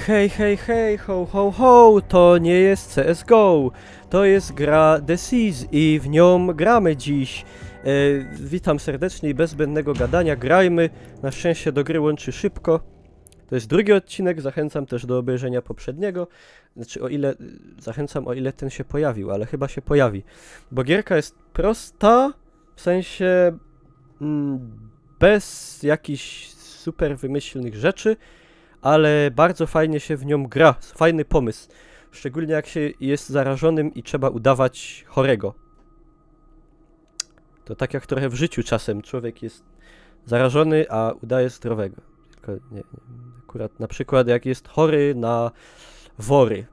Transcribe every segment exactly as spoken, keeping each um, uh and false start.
Hej, hej, hej, ho, ho, ho, to nie jest C S go. To jest gra The Seas i w nią gramy dziś. E, witam serdecznie i bez zbędnego gadania, grajmy. Na szczęście do gry łączy szybko. To jest drugi odcinek, zachęcam też do obejrzenia poprzedniego. Znaczy, o ile, zachęcam, o ile ten się pojawił, ale chyba się pojawi. Bo gierka jest prosta, w sensie mm, bez jakichś super wymyślnych rzeczy, ale bardzo fajnie się w nią gra. Fajny pomysł. Szczególnie jak się jest zarażonym i trzeba udawać chorego. To tak jak trochę w życiu czasem człowiek jest zarażony, a udaje zdrowego. Tylko nie, nie, akurat na przykład jak jest chory na wory.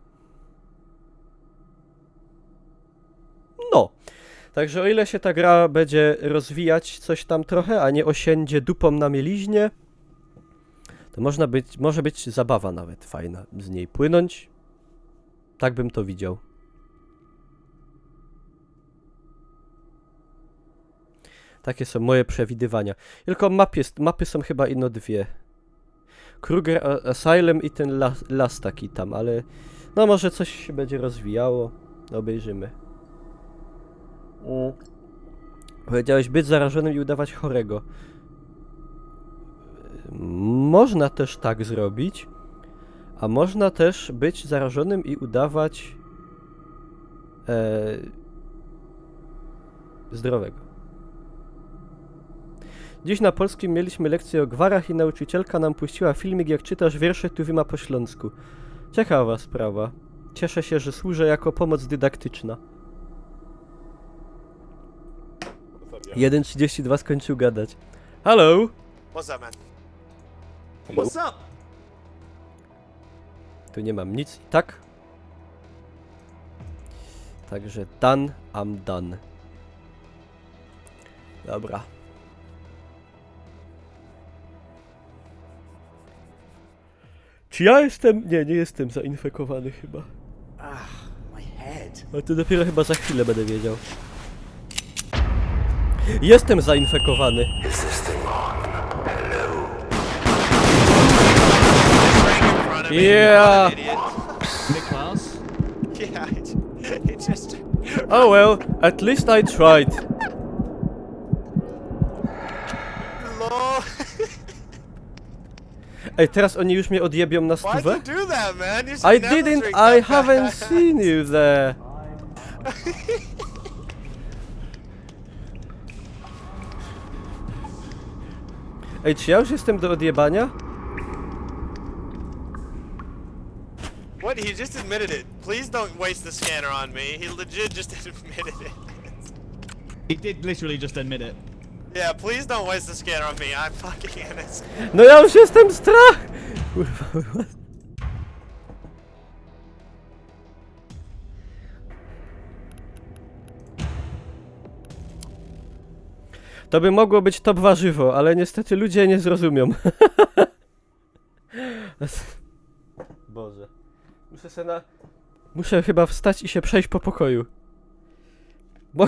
No. Także o ile się ta gra będzie rozwijać coś tam trochę, a nie osiądzie dupą na mieliźnie, to można być, może być zabawa nawet fajna z niej płynąć. Tak bym to widział. Takie są moje przewidywania. Tylko map jest, mapy są chyba ino dwie. Kruger A- Asylum i ten las, las taki tam, ale no może coś się będzie rozwijało. Obejrzymy. Mm. Powiedziałeś być zarażonym i udawać chorego. Można też tak zrobić, a można też być zarażonym i udawać e, zdrowego. Dziś na polskim mieliśmy lekcję o gwarach i nauczycielka nam puściła filmik, jak czytasz wiersze Tuwima po śląsku. Ciekawa sprawa. Cieszę się, że służę jako pomoc dydaktyczna. Jeden trzydzieści dwa skończył gadać. Hello! What's up, man? Hello? What's up? Tu nie mam nic i tak. Także done, I'm done. Dobra. Czy ja jestem? Nie, nie jestem zainfekowany chyba. Ah, my head. Ale to dopiero chyba za chwilę będę wiedział. Jestem zainfekowany. Yeah. Idiot. Nicholas? Yeah, it, it just. Oh well, at least I tried. Lol. Ej, teraz oni już mnie odjebią na Why'd stówę? You do that, man? You I should never didn't, drink I that haven't fast. Seen you there. Ej, czy ja już jestem do odjebania? What? He just admitted it. Please don't waste the scanner on me. He legit just admitted it. He did literally just admit it. Yeah, please don't waste the scanner on me. I'm fucking innocent. No ja już jestem strach! Kurwa. To by mogło być top warzywo, ale niestety ludzie nie zrozumią. Boże. Muszę se na... Muszę chyba wstać i się przejść po pokoju. Bo...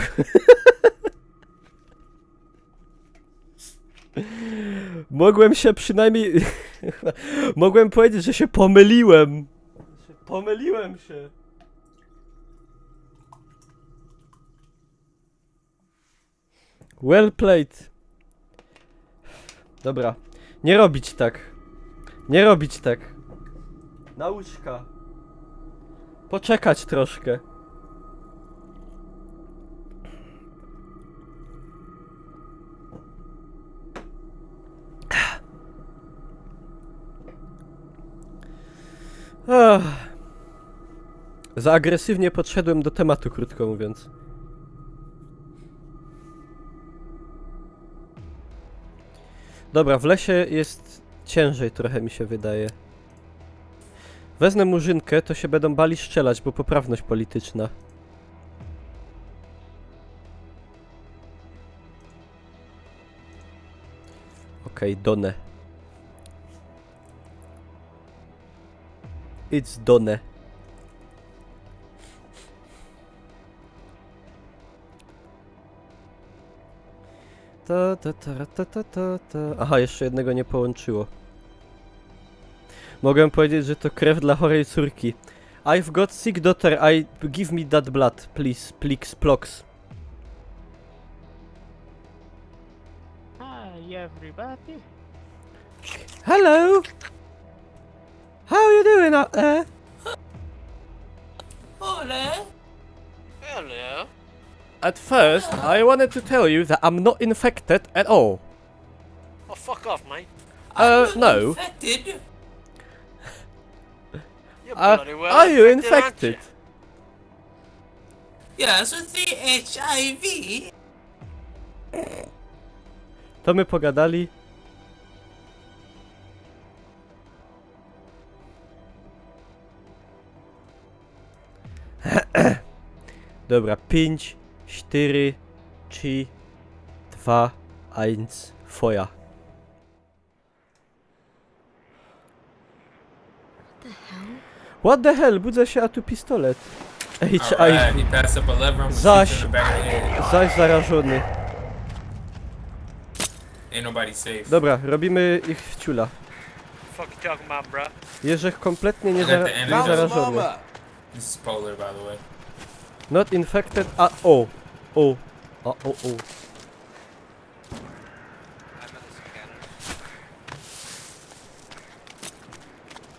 Mogłem się przynajmniej... Mogłem powiedzieć, że się pomyliłem. Pomyliłem się. Well played. Dobra. Nie robić tak. Nie robić tak. Nauczka. Poczekać troszkę. Ach. Za agresywnie podszedłem do tematu, krótko mówiąc. Dobra, w lesie jest ciężej trochę, mi się wydaje. Wezmę murzynkę, to się będą bali strzelać, bo poprawność polityczna. Okej, done. It's done. Ta, ta, ta, ra, ta, ta, ta, ta. Aha, jeszcze jednego nie połączyło. Mogę powiedzieć, że to krew dla chorej córki. I've got sick daughter, I give me that blood, please, plix, plox. Hi, everybody. Hello! How you doing out there? Ole! Hello. At first, I wanted to tell you that I'm not infected at all. Oh, fuck off, mate. Uh, I'm no. Infected. You're Uh, bloody well are you infected, aren't infected? Yes, with the H I V. To my pogadali. Dobra, pięć, cztery, trzy, dwa, eins, Feuer. The hell? What the hell? Budzę się, a tu pistolet. H I V. Alright, he passed up a lever. I'm gonna Zaś- shoot you in the back of the head. Zaś zarażony. Ain't nobody safe. Dobra, robimy ich w ciula. Fuck you talking about, bro? Jeżech kompletnie nie, Look at zara the nie enemy. zarażony. This is Polar, by the way. Not infected, a o. O. A o o.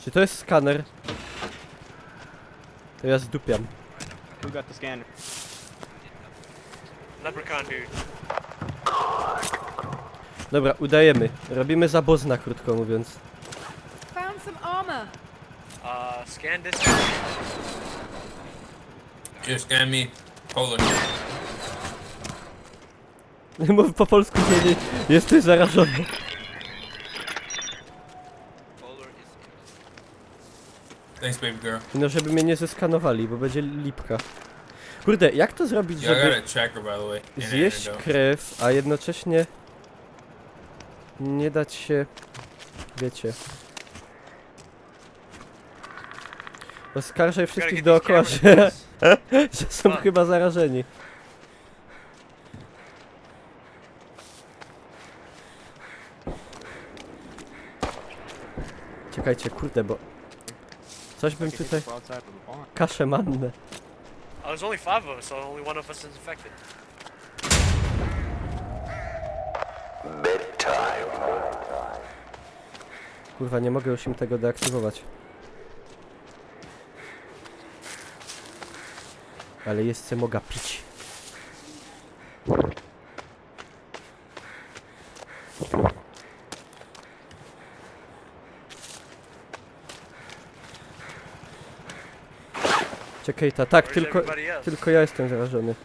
Czy to jest skaner? To ja zdupiam. Who got the scanner? Leprechaun dude. Dobra, udajemy. Robimy za bozna, krótko mówiąc. Found some armor. Uh, scan this guy. Just scan me. Polar. Mów po polsku, że nie jesteś zarażony. Thanks, baby girl. No, żeby mnie nie zeskanowali, bo będzie lipka. Kurde, jak to zrobić, Yeah, I got żeby a tracker, by the way. And zjeść antidote. krew, a jednocześnie nie dać się, wiecie. Oskarżaj wszystkich Gotta get dookoła, these że, cameras że są Fuck. chyba zarażeni. Czekajcie, kurde, bo coś bym tutaj... Kasze manne. Oh, there's only five of us, so only one of us is infected. Kurwa, nie mogę już im tego deaktywować. Ale jeszcze mogę pić. Czekaj, ta, tak, Where's tylko, everybody else? tylko ja jestem zarażony.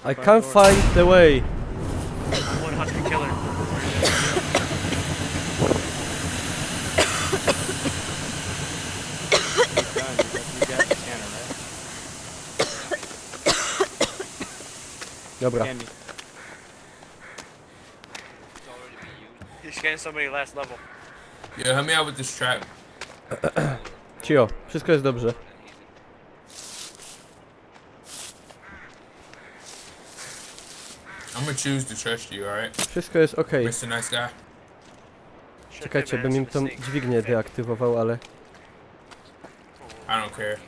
I can't find the way. One hundred killer. Done. You got, you got the scanner, right? Dobra. Scan me. He scanned somebody last level. Yo, help me out with this trap. Cio, wszystko jest dobrze. I'm gonna choose to trust you, alright? Wszystko jest okej. Mister Nice Guy. Shit, Czekajcie, man, bym im it's a tą mistake. Dźwignię deaktywował, ale... I don't care.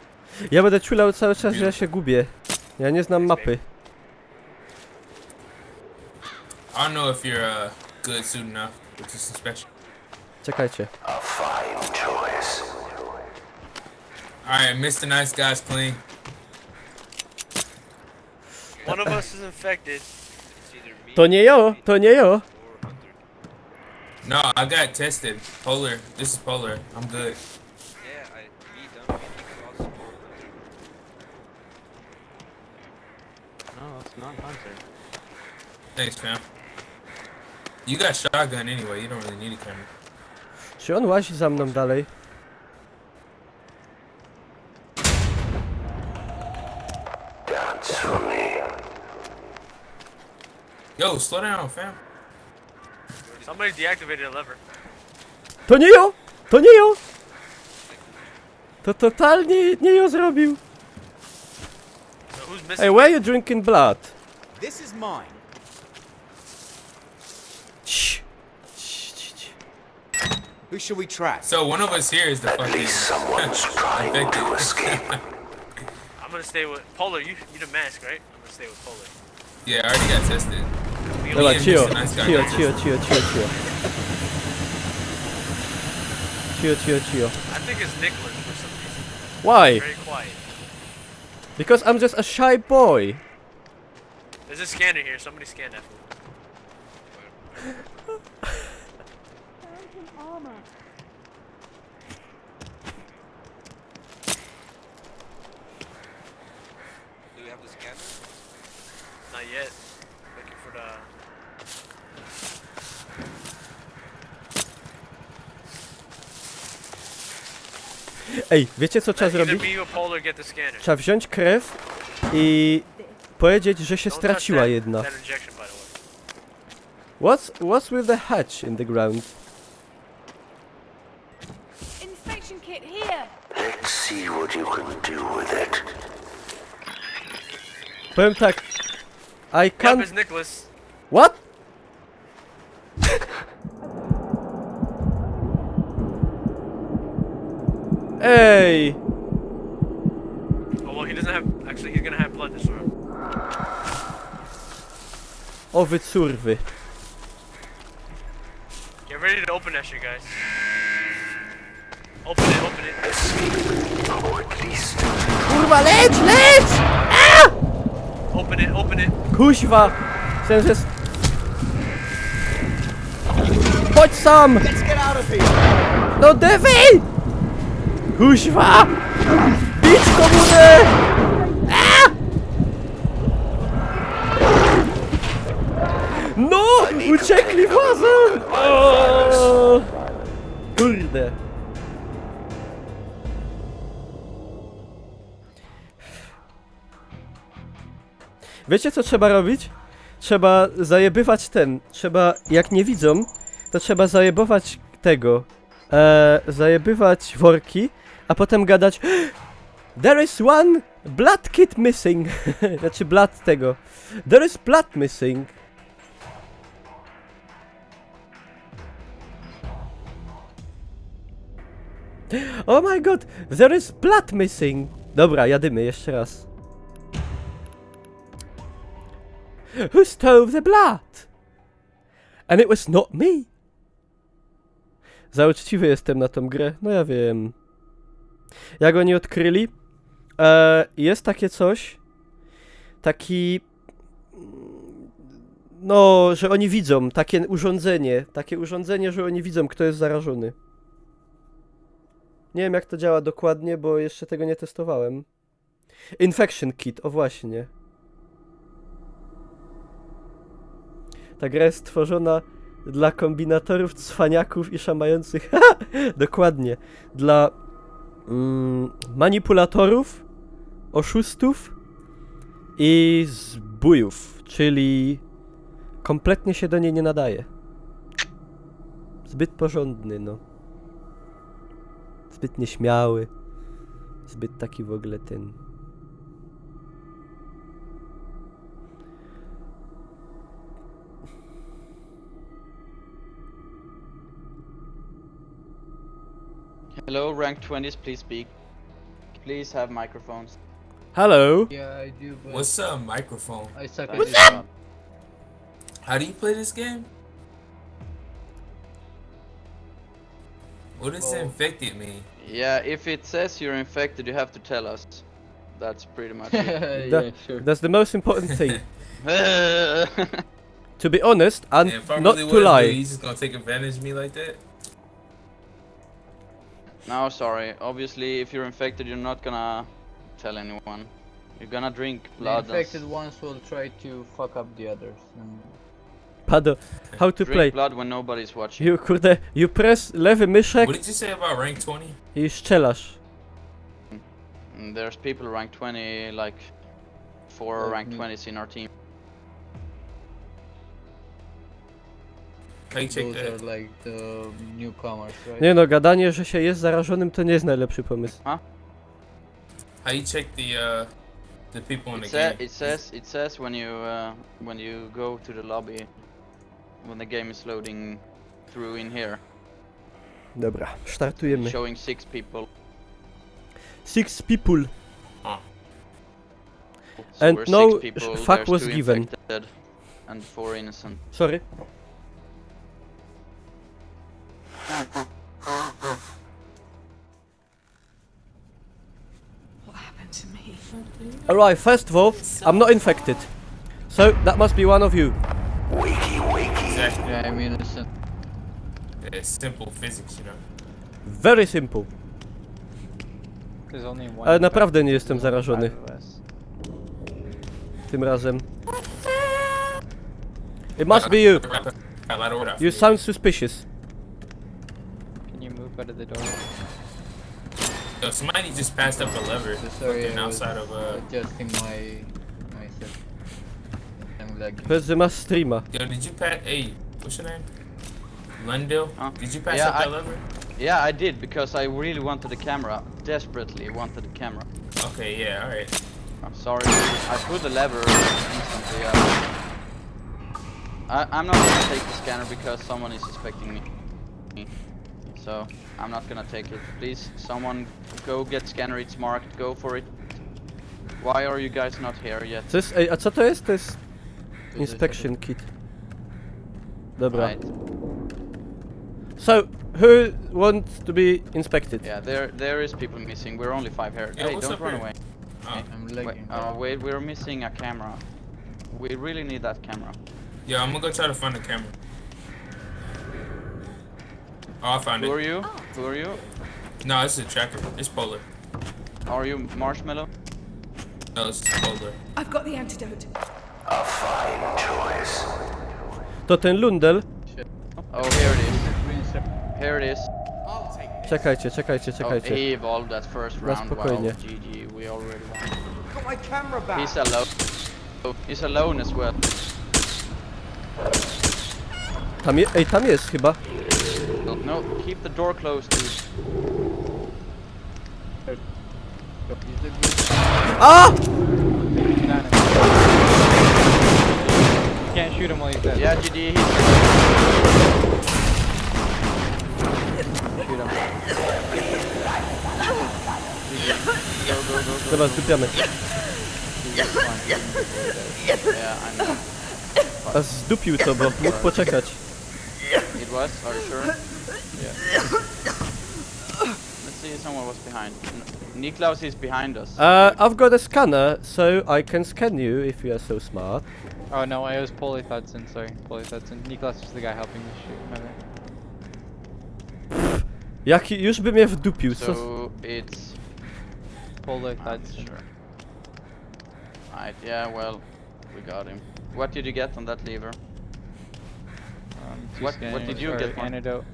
Ja będę chillał cały czas, że ja się gubię. Ja nie znam mapy. I don't know if you're uh, good soon enough with this inspection. Czekajcie. Alright, Mister Nice Guy's clean. One of us is infected. To nie jo, to nie jo. No, I got tested. Polar. This is Polar. I'm good. Yeah, I, me done. Because No, it's not Hunter. Thanks, fam. You got shotgun anyway. You don't really need a camera. Czy on łazi za mną dalej? Yo, slow down, fam. Somebody deactivated a lever. To nie jo! To nie jo! To totalnie nie jo zrobił! So who's missing? Hey, why are you drinking blood? This is mine. Cii. Cii, cii, cii. Who should we track? So one of us here is the At fucking. Least someone's trying to escape. I'm gonna stay with Polar. You you the mask, right? I'm gonna stay with Polar. Yeah, I already got tested. We Dobra, Nie, chill, nice guy, chill, nice chill, guy. chill, chill, chill. Chill, chill, chill. I think it's Nicholas for some reason. Why? Very quiet. Because I'm just a shy boy. There's a scanner here. Somebody scan that for me. Do we have the scanner? Not yet. Looking for the. Ej, wiecie co trzeba Either zrobić? me or Polar get the scanner. Trzeba wziąć krew i powiedzieć, że się Don't touch straciła that, jedna. That injection, by the way. What's, what's with the hatch in the ground? Inspection kit here. Let's see what you can do with it. Powiem tak. I Yep, can't... it's Nicholas. What? Ej! Oh well, he doesn't have. Actually, he's gonna have blood this round. O wy curwy. Get ready to open that shit, guys. Open it, open it, Escape. Or at least Kurwa, leć, leć! A! open it, open it. Kuźwa! Chcę, że... Chodź sam! No Devil! Kuźwa! Bić komuny! A! No! Uciekli w bazę! O! Kurde. Wiecie, co trzeba robić? Trzeba zajebywać ten. Trzeba, jak nie widzą, to trzeba zajebywać tego. E, zajebywać worki, a potem gadać: There is one blood kit missing. Znaczy blood tego. There is blood missing. Oh my god, there is blood missing. Dobra, jadymy jeszcze raz. Who stole the blood? And it was not me. Za uczciwy jestem na tą grę, no ja wiem. Jak oni odkryli? E, jest takie coś, taki, no, że oni widzą takie urządzenie, takie urządzenie, że oni widzą, kto jest zarażony. Nie wiem, jak to działa dokładnie, bo jeszcze tego nie testowałem. Infection kit, o właśnie. Ta gra jest stworzona dla kombinatorów, cwaniaków i szamających. Dokładnie. Dla mm, manipulatorów, oszustów i zbójów, czyli kompletnie się do niej nie nadaje. Zbyt porządny, no. Zbyt nieśmiały. Zbyt taki w ogóle ten. Hello, rank twenties, please speak. Please have microphones. Hello. Yeah, I do, but What's a microphone? I suck at Thank this you. One. How do you play this game? What does Oh. infected mean? Yeah, if it says you're infected, you have to tell us. That's pretty much it. Yeah, sure. That's the most important thing. To be honest, and Yeah, if I not really to was, lie. He's just gonna take advantage of me like that. No, sorry. Obviously, if you're infected, you're not gonna tell anyone. You're gonna drink The blood. and infected s- ones will try to fuck up the others. And Pado, how to Drink play? Blood when nobody's watching. You, kurde, you press lewy myszek What did you say about rank twenty? i strzelasz. And there's people rank twenty, like four Like rank me. twenties in our team. How you check Those that? Are like the newcomers, right? Nie no, gadanie, że się jest zarażonym, to nie jest najlepszy pomysł. How you check the uh the people in It, the sa- game? it says it says when you uh, when you go to the lobby, when the game is loading through in here. Dobra, startujemy. Showing six people. Six people. A. So And we're no six people, fuck there's was two given. Infected and four innocent. Sorry. What happened to me? Alright, first of all, I'm not infected. So that must be one of you. Exactly. Yeah, I'm innocent. It's simple physics, you know. Very simple. There's only one. Ale naprawdę nie jestem There's only zarażony five of us. tym razem. It must be you. A lot of what I You sound suspicious. Can you move out of the door? Yo, somebody just passed up a lever. So sorry, Fucking I was outside of uh. adjusting my myself. I'm lagging. Chyba że masz streama. Yo, did you pass? Hey, what's your name? Lundell? Huh? Did you pass Yeah, up I- that lever? Yeah, I did because I really wanted the camera. Desperately wanted the camera. Okay, yeah, alright. I'm sorry, I pulled the lever instantly. Uh, I, I'm not gonna take the scanner because someone is suspecting me. So I'm not gonna take it. Please, someone go get scanner. It's marked. Go for it. Why are you guys not here yet? Co jest? Ej, a co to jest? To jest To jest inspection kit. Dobra. Right. So, who wants to be inspected? Yeah, there there is people missing. We're only five here. Yeah, Hey, what's don't up run here? Away. Oh. Wait, uh, wait, we're missing a camera. We really need that camera. Yeah, I'm gonna go try to find the camera. Oh, I found Who are it. You? Who are you? No, it's a tracker. It's Polar. Are you Marshmallow? No, it's Polar. I've got the antidote. To ten Lundell? Oh, here it is. Here it is. Czekajcie, czekajcie, Oh, czekajcie. he evolved that first Na round. Wow, spokojnie. G G, we already won. Got my camera back. He's alone. He's alone as well. Tam je, ej, tam jest chyba. No, keep the door closed, dude. A! Can't shoot him while he's dead. Yeah, G D, he's Shoot him. Go, go, go, go, Dobra, go. zdupiamy. Yeah, I know. A zdupił to, bo mógł poczekać. It was? Are you sure? Yeah. Let's see, someone was behind. N- Niklaus is behind us. Uh, I've got a scanner, so I can scan you if you are so smart. Oh no, it was Polly Thudson, sorry. Polly Thudson. Niklaus is the guy helping me shoot. My bad. Jaki, już by mnie wdupił, co? So it's Polly I'm Thudson. Sure. Right, yeah, well, we got him. What did you get on that lever? Um, two What- what scanners did you or get, Mark? Antidote.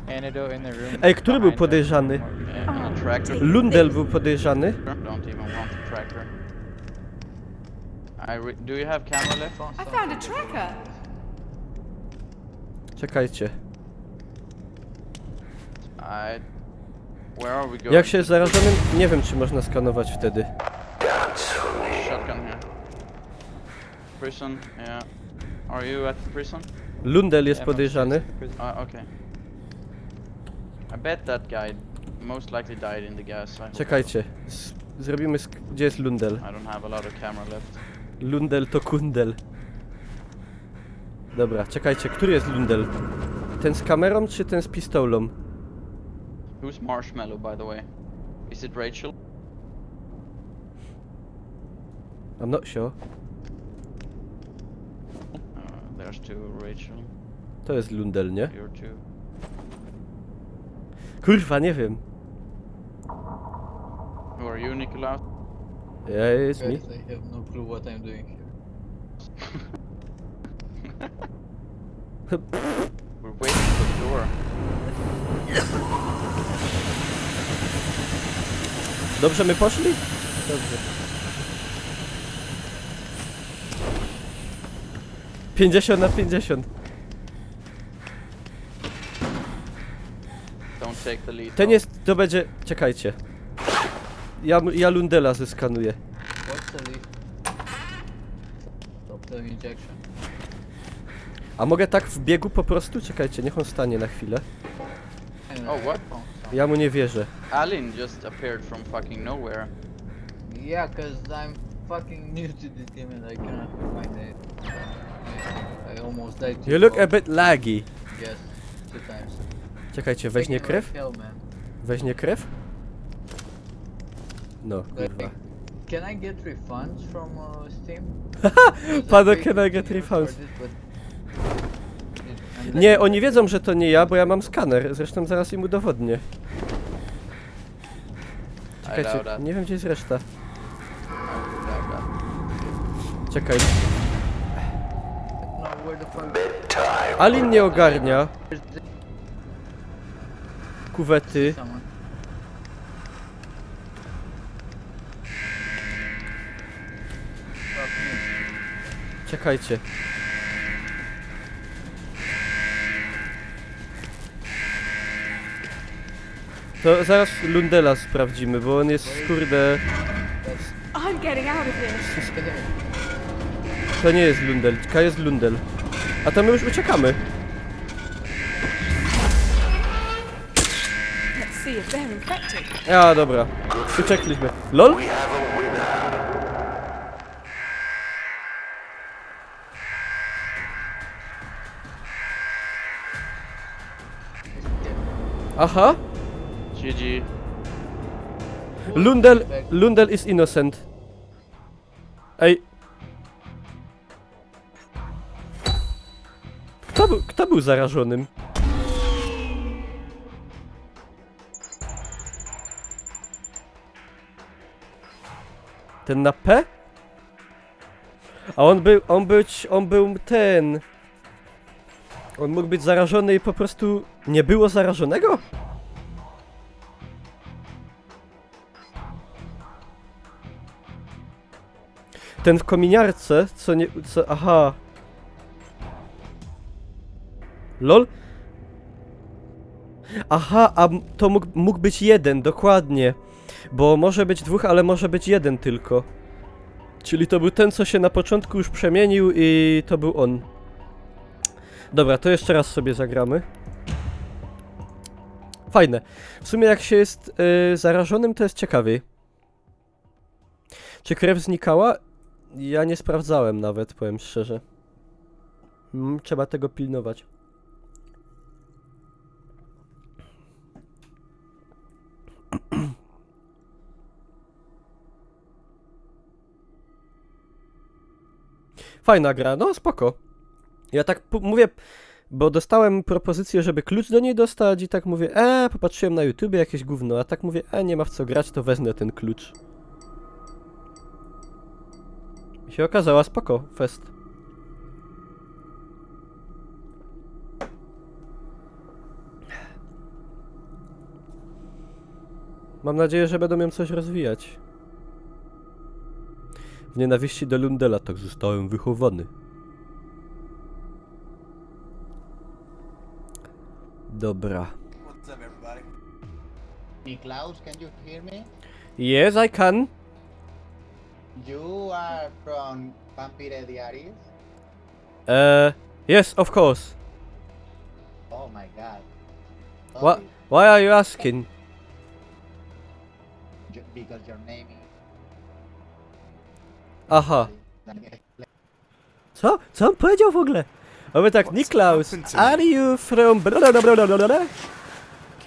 Antidote in the room. Ej, który był Behind the podejrzany? door. Yeah, a tracker. Lundell był podejrzany. Don't even want a tracker. I re- do you have camera left? I found a tracker. Czekajcie. I. Where are we going? Jak się zarażonym, nie wiem, czy można skanować wtedy. Shotgun here. Prison, yeah. Are you at the prison? Lundell jest Yeah, I'm podejrzany. upstairs at the prison. Uh, okay. I bet that guy most likely died in the gas. I hope Czekajcie. Z zrobimy sk- gdzie jest Lundell? I don't have a lot of camera left. Lundell to Kundel. Dobra, czekajcie, który jest Lundell? Ten z kamerą czy ten z pistołą? Who's Marshmallow, by the way? Is it Rachel? I'm not sure. Uh, there's two Rachel. To jest Lundell, nie? You're two. Kurwa, nie wiem. Who are you, Nicolas? Yeah, it's me. I have no clue what I'm doing here. We're waiting for the door. Dobrze my poszli? Dobrze. Pięćdziesiąt na pięćdziesiąt. Don't take the lead. Ten jest, to będzie, czekajcie. Ja, ja Lundela zeskanuję. What's the lead? Stop the injection. A mogę tak w biegu po prostu? Czekajcie, niech on stanie na chwilę. And Oh, what? Ja mu nie wierzę. Alin just appeared from fucking nowhere. Yeah, cause I'm fucking new to this game and I cannot find it. I almost died to You look a all- bit laggy. Yes, two times. Czekajcie, weźmie Taking krew? Like hell, man. Weźmie krew? No, kurwa. Can I get refunds from uh, Steam? Panu, can I get refunds? Nie, oni wiedzą, że to nie ja, bo ja mam skaner. Zresztą zaraz im udowodnię. I Czekajcie, doubt that. Nie wiem, gdzie jest reszta. I doubt that. Czekaj. No, where the fuck? Alin nie ogarnia. Kuwety. Someone. Fuck me. Czekajcie. To zaraz Lundela sprawdzimy, bo on jest, kurde... I'm getting out of here. To nie jest Lundel, to jest Lundel. A to my już uciekamy. Let's see if they're infected. A, dobra. Uciekliśmy. LOL? Aha. G G. Lundel, Lundel is innocent. Ej. Kto był, kto był zarażonym? Ten na P? A on był, on być, on był ten. On mógł być zarażony i po prostu nie było zarażonego? Ten w kominiarce, co nie, co, aha. LOL? Aha, a m- to mógł, mógł być jeden, dokładnie. Bo może być dwóch, ale może być jeden tylko. Czyli to był ten, co się na początku już przemienił i to był on. Dobra, to jeszcze raz sobie zagramy. Fajne. W sumie jak się jest y, zarażonym, to jest ciekawiej. Czy krew znikała? Ja nie sprawdzałem nawet, powiem szczerze. Mm, trzeba tego pilnować. Fajna gra, no spoko. Ja tak p- mówię, bo dostałem propozycję, żeby klucz do niej dostać i tak mówię, e, popatrzyłem na YouTube jakieś gówno, a tak mówię, e, nie ma w co grać, to wezmę ten klucz. I się okazała spoko, fest. Mam nadzieję, że będą ją coś rozwijać. W nienawiści do Lundela tak zostałem wychowany. Dobra. What's up, everybody? Niklaus, can you hear me? Yes, I can. You are from Vampire Diaries? Uh, yes, of course. Oh my god. What? Sorry. Why are you asking? Ju- Because your name is. Aha. Co? Co on powiedział w ogóle? A my tak, Niklaus, are you from... Can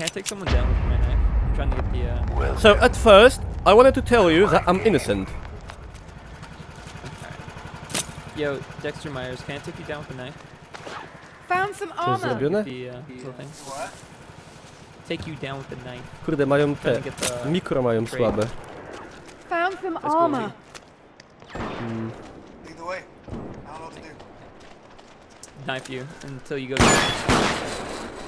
I take someone down with my knife? I'm trying to get the, uh... So at first, I wanted to tell you that I'm innocent. Yo, Dexter Myers, can I take you down with a knife? Found some Co jest armor. Zrobione? The, uh, little thing? Take you down with a knife. Kurde, mają Trying te... to get the... Mikro mają słabe. Found some Let's go, armor. Lee. Mm. Lead the way. I don't know what to do. Knife you until you go down. Can't put this shit down.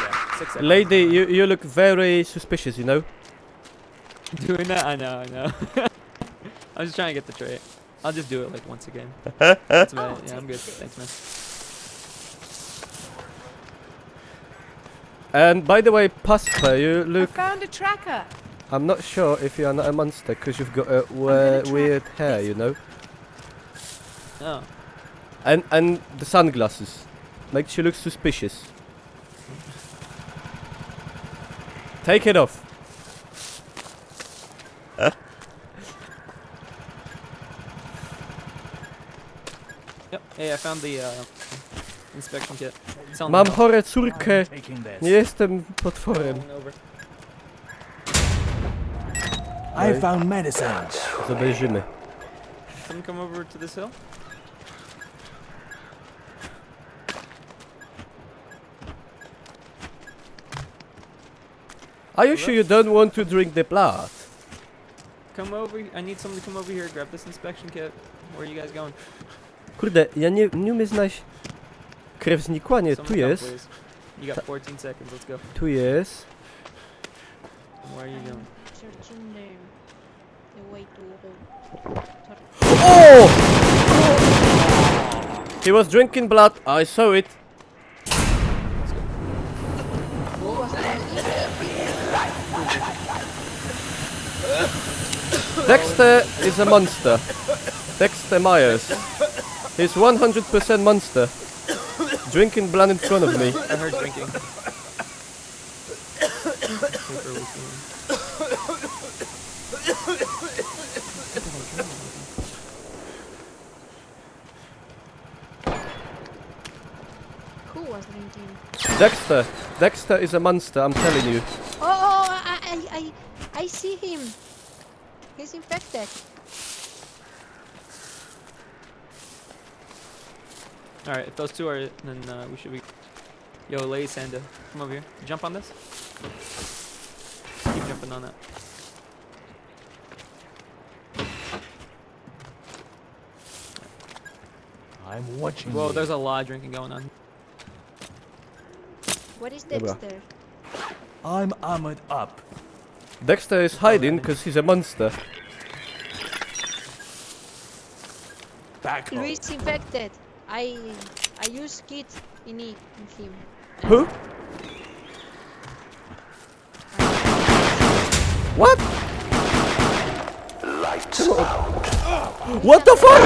Yeah, six seconds. Lady, you, you look very suspicious, you know? Doing that? I know, I know. I'm just trying to get the trait. I'll just do it like once again. That's about it. Yeah, I'm good. Thanks, man. And by the way, Pasper, you I look... found a tracker. I'm not sure if you are not a monster, because you've got a we- gonna try weird this. Hair, you know? Oh. And, and the sunglasses. Makes you look suspicious. Take it off. Yep. Hey, I found the uh, inspection kit. It's on the Mam hill. chore córkę. I'm taking this. Nie jestem potworem. Going over. I found medicine. Zobaczymy. Someone come over to this hill. Are you sure you don't want to drink the blood? Come over. I need someone to come over here. Grab this inspection kit. Where are you guys going? Kurde, ja nie, nie umiem znaleźć. Krew znikła? Nie, tu Someone come, jest. Please. You got fourteen seconds. Let's go. Tu jest. Where are you going? Searching the, the way to go. O! He was drinking blood, I saw it. Dexter is a monster. Dexter Myers. He's one hundred percent monster. Drinking blood in front of me. I heard drinking. Paper was going. Who was drinking? Dexter. Dexter is a monster, I'm telling you. Oh, oh, I, I, I, I see him. He's infected. All right, if those two are it, then uh, we should be. Yo, Lady Sanda, come over here. Jump on this. Keep jumping on that. I'm watching Whoa, you. There's a lot of drinking going on. What is Dobra. Dexter? I'm armored up. Dexter is hiding because he's a monster. Back off. Luis infected. I, I use kit in, it, in him. Who? What? What the fuck?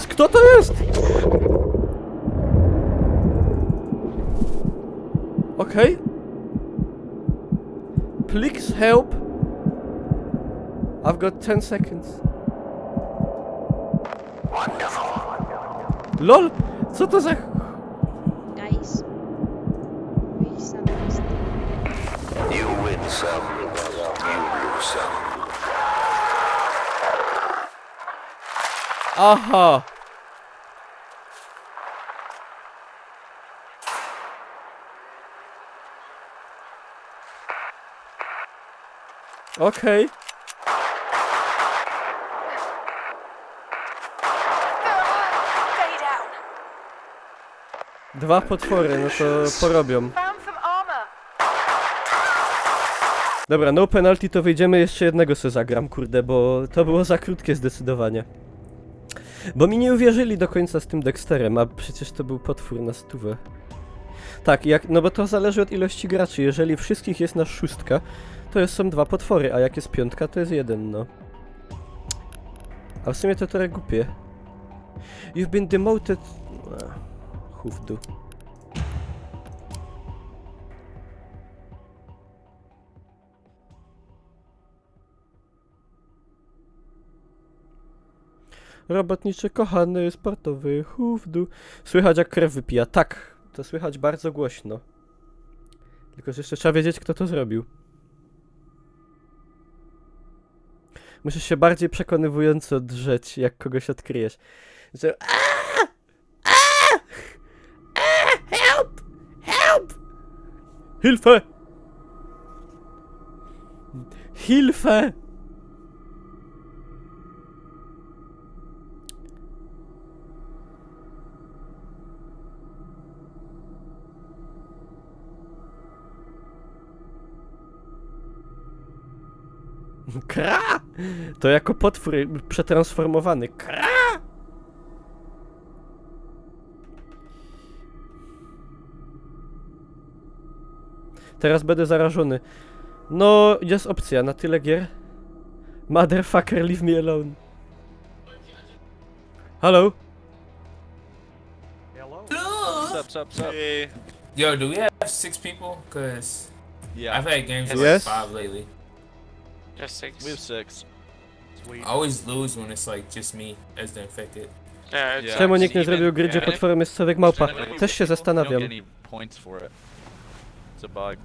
Kto to jest? Okej. Please help. I've got ten seconds. Lol, co to za... Guys, we some mistake. You win some, you lose some. Aha. Okej. Dwa potwory, no to porobią. Found some armor. Dobra, no penalty, to wyjdziemy, jeszcze jednego se zagram, kurde, bo to było za krótkie zdecydowanie. Bo mi nie uwierzyli do końca z tym Dexterem, a przecież to był potwór na stówę. Tak, jak, no bo to zależy od ilości graczy. Jeżeli wszystkich jest na szóstka, to jest, są dwa potwory, a jak jest piątka, to jest jeden, no. A w sumie to trochę głupie. You've been demoted. Ech, chów w dół. Robotniczy, kochany, sportowy, chów w dół. Słychać, jak krew wypija. Tak, to słychać bardzo głośno. Tylko, że jeszcze trzeba wiedzieć, kto to zrobił. Musisz się bardziej przekonywująco drzeć, jak kogoś odkryjesz. Że... Aaa! Aaa! Aaa! Help! Help! Hilfe! Hilfe! Kra! To jako potwór przetransformowany. Kra! Teraz będę zarażony. No, jest opcja na tyle gier. Motherfucker, leave me alone. Halo? Sup, sup, sup. Hey. Yo, do we have six people? Cause Yeah. I've had games with Yes. like five lately. Just six. We have six. I always lose when it's like just me as the infected. Yeah, it's Yeah. Czemu It's nikt nie even- zrobił gry, gdzie yeah. potworem jest człowiek małpa? Też się You don't zastanawiam. get any points for it. It's a bug.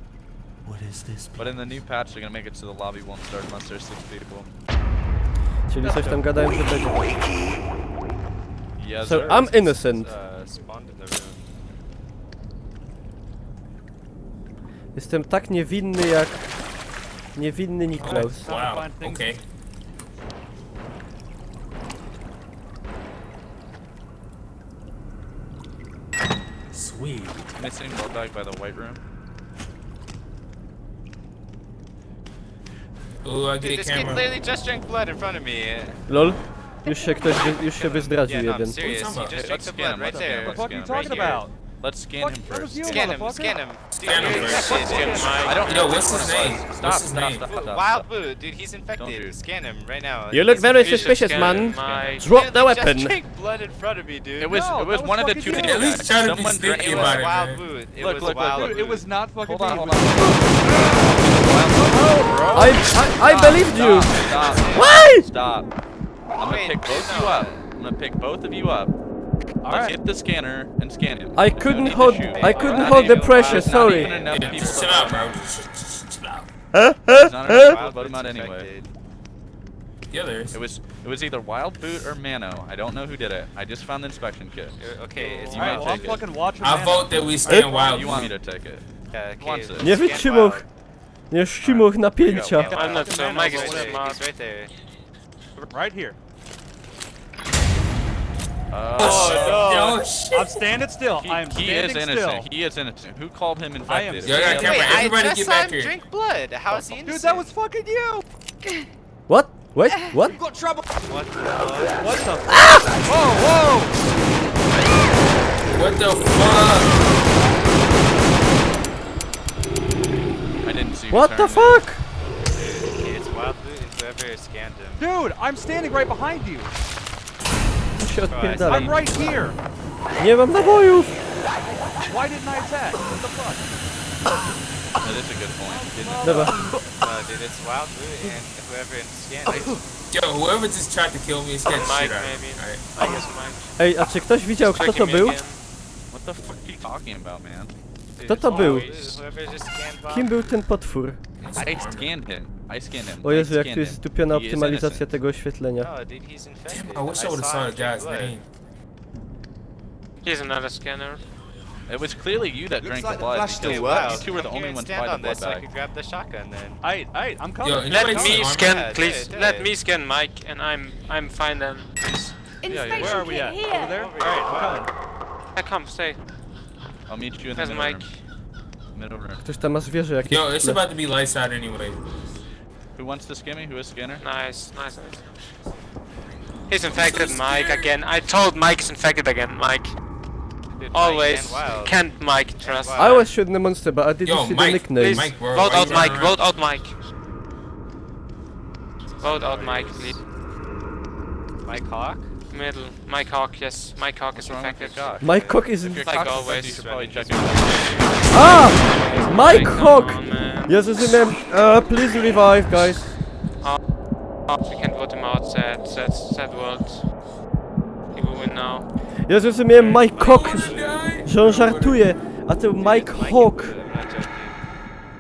What is this? But in the new patch, they're gonna make it so the lobby won't start unless there's six people. Czyli coś tam gadają, że będzie. Yeah, So, there I'm is, innocent. Uh, spawned in the room. Jestem tak niewinny jak niewinny Niklaus. Wow. Okay. Sweet. Missing blood bag by the white room. Ooh, I Dude, get this kid camera. literally just drank blood in front of me. Lol? Już się ktoś wy, już się wyzdradził Yeah, no, I'm jeden. serious. What are you He talking just about? drank the Scan blood him, right let's scan there. him, What the fuck are you let's scan him. talking about? Let's scan What, him what first. is you, Scan him, motherfucker? Scan him. Scan him Dude, first. scan him. I don't Yo, what's his name? Stop, What's his stop, name? stop, stop. Wild Boot, dude, he's infected. Don't do it. Scan him right now. You look He's very infected. suspicious, man. My Drop the Dude, he just weapon. Drank blood in front of me, dude. It was, No, it was that was one of the fucking two you. names. At least try to be Someone sneaky drank It about was it, Wild man. Boot. It Look, was look, look, Wild look. Boot. It was not fucking Hold on, me. hold on. I, I, I believed you! Stop, stop, Why? Stop. I'm gonna Wait, pick both of no. you up. I'm gonna pick both of you up. Let's Alright. Get the scanner and scan him. I couldn't Need to hold, shoot. I couldn't Not hold the even- pressure, there's not sorry. Even enough Yeah, people just to chill out, vote. Bro. Just, just, just chill out. There's not enough people to vote him out Infected. Anyway. Yeah, there is. It was, it was either Wild Boot or Mano. I don't know who did it. I just found the inspection kit. Uh, Okay, it's You Alright, might well, I'm take it. fucking watching I that. Vote that we scan Wild. You want me to take it? Yeah, okay, Wants it. Nie scan wytrzymał. Wild. Nie wytrzymał napięcia. Go. I'm not sure. Mike is Whatever. He's right there. Right here. Oh, Yo, shit. I'm standing still. He, I am he is standing innocent. still. He is innocent. Who called him and I am infected? Yo, yo, Him. camera, Wait, I everybody just get saw back him here. Drink blood. How is he innocent? Dude, that was fucking you! What? Wait, what? What the What the fuck? Whoa, whoa! What the fuck? I didn't see. What the fuck? Okay, it's Wild Boot and whoever scanned him. Dude, I'm standing right behind you. Się odpierdalaj. I'm right here. Nie mam nabojów! Why didn't I attack? What the fuck? That is a good point. Didn't Dobra. No, dude, it's Wild Boot and whoever scanned him. Yo, whoever just tried to kill me is getting Mike, shit out. maybe. Alright. I guess Mike. Ej, a czy ktoś widział, kto to Checking me był? Again. What the fuck are you talking about, man? Dude, Kto to it's był? Wild Boot, whoever just scanned Wild Kim był ten potwór? I scanned him. I scanned him. O Jezu, I jak scanned tu jest him. zdupiona He is optymalizacja innocent. tego oświetlenia. No, dude, he's infected. Damn, I wish I would have saw saw him the guy's drink blood. name. Here's another scanner. It was clearly you that drank the Like the blood flash still because works. You two were the Come only here and ones stand by the on this blood so I bag. Can grab the shotgun then. Alright, alright, I'm coming. Yo, Let anybody me see scan, armor? please. Yeah, Let yeah. Me scan Mike, and I'm I'm fine then. Please. Yeah, yeah. Where are we at? Over there? Alright, I'm coming. I come, stay. I'll meet you in the There's middle Mike. Room. Middle room. Ktoś tam ma zwierzę jakieś. Yo, it's about to be lights out anyway. Who wants to scan me? Who is scanner? Nice, nice, nice. He's infected, Mike, again. I told Mike is infected again, Mike. Dude, Mike Always and Wild. Can't Mike trust. Wild. I always should the monster, but I didn't Yo, see Mike, the nickname. Please Mike, bro, vote why out you Mike. running Vote out Mike. Vote out Mike, please. Mike Hawk? Middle. Mike Hawk, yes. Mike Hawk is What's wrong with infected. your cock? Mike Cock is... If your Like cock is always. infected, you should probably check it. A! Mike Come Hawk! on, man. Ja zrozumiałem. Uh, please revive, guys. Oh, we can vote him out, sad, sad, sad world. He will win now. Ja zrozumiałem Mike Cock, że on żartuje, a to Mike Hawk.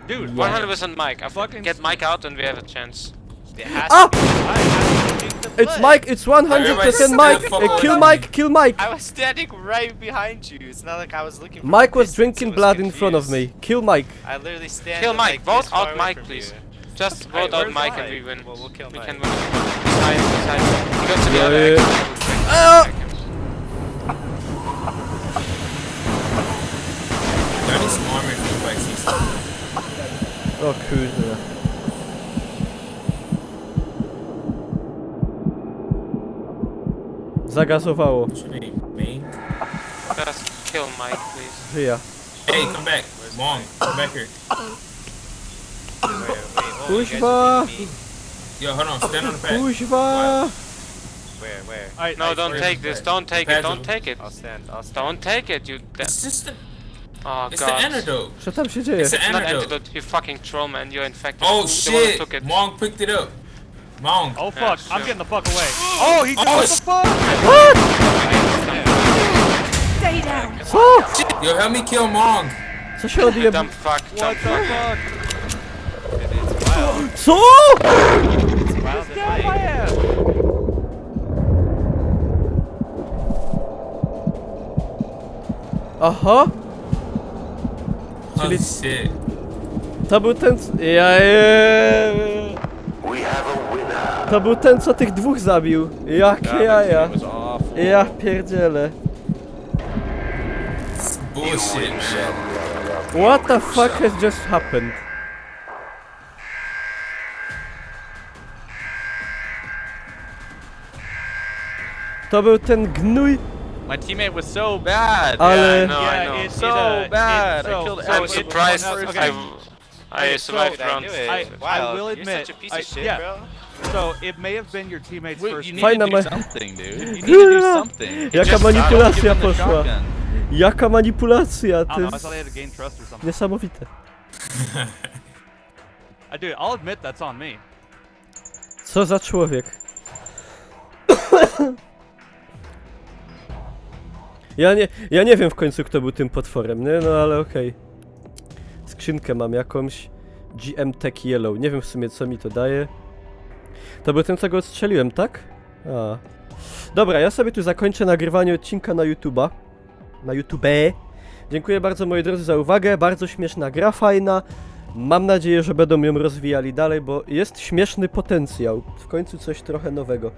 Dude, One hundred percent Mike. I Fucking Get Mike out and we have a chance. It has Ah! to be. Why? How did you drink the It's blood? Mike, it's one hundred percent Mike. Uh, kill Mike, kill Mike. I was standing right behind you. It's not like I was looking for Mike a was distance, drinking I was blood in front of confused. Me. Kill Mike. I literally stand Kill in, Mike. Like, Vote this far out away Mike, from please. You. Just Wait, vote out where's Mike Mike? And we win. We'll, we'll kill We Mike. Can win. Beside, beside. Because to the Yeah, other yeah. exit. Ah! That is armor if you like see stuff. O kurde. Zagazowało. What's your name? Main? Just kill Mike, please. Żyja. Hey, come back. Wong, come back here. Wait, wait, whoa, you guys Kuźwa! are beating me. Yo, hold on. Stand on the back. Kuźwa! Where, where? Alright, No, I- don't Where take is this, it? Don't take it, Badger. Don't take it. I'll stand, I'll stand. Don't take it, you. It's just the, Oh it's the god. Antidote. Co tam się dzieje? It's the Not Antidote. Antidote, you fucking troll, man. You're infected. Oh You're the one who shit! took it. Mong picked it up. Mong. Oh fuck, Yeah, I'm sure. Getting the fuck away. Oh, he just Oh, what the it's- fuck? Stay down. Co? Yo, help me kill Mong. Co się odjeb... Dumb fuck, dumb What the fuck. fuck? Co? Down my ass. Aha. Oh shit. To był ten... c- Ja... To był ten, co tych dwóch zabił. Jakie jaja. It was awful. Ja pierdzielę. Bullshit, man. What the fuck has just happened? To był ten gnój. My teammate was so bad. Ale- No, I Yeah, know. it, So it, uh, bad. It, so, I killed so I'm it- surprised. Okay. I, I survived So, round. I, I will admit, You're such a piece I- of shit, yeah. bro. So it may have been your teammate's Wait, first. You Find needed to do them. Something, dude. You needed to do something. Jaka just manipulacja Give him the poszła. Shotgun. Jaka manipulacja, I to don't know. I thought I had a jest gain trust or something. niesamowite. I do. I'll admit that's on me. Co za człowiek. Ja nie, ja nie wiym w końcu, kto był tym potworym, nie? No ale okej. Skrzynkę mam jakąś. G M Tech Yellow. Nie wiym w sumie, co mi to daje. To był ten, co go odstrzeliłem, tak? A. Dobra, ja sobie tu zakończę nagrywanie odcinka na YouTube'a. Na YouTube. Dziękuję bardzo, moi drodzy, za uwagę. Bardzo śmieszna gra, fajna. Mam nadzieję, że bydōm jōm rozwijali dalej, bo jest śmieszny potencjał. W końcu coś trochę nowego.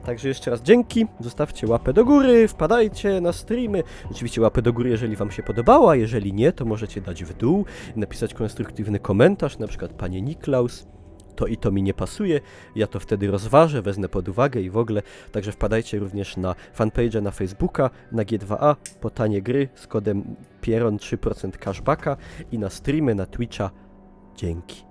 Także jeszcze raz dzięki, zostawcie łapę do góry, wpadajcie na streamy. Oczywiście łapę do góry, jeżeli wam się podobała, jeżeli nie, to możecie dać w dół, napisać konstruktywny komentarz, na przykład: „Panie Niklaus, to i to mi nie pasuje”, ja to wtedy rozważę, wezmę pod uwagę i w ogóle. Także wpadajcie również na fanpage'a na Facebooka, na G dwa A, po tanie gry z kodem Pieron trzy procent cashbacka i na streamy na Twitcha. Dzięki.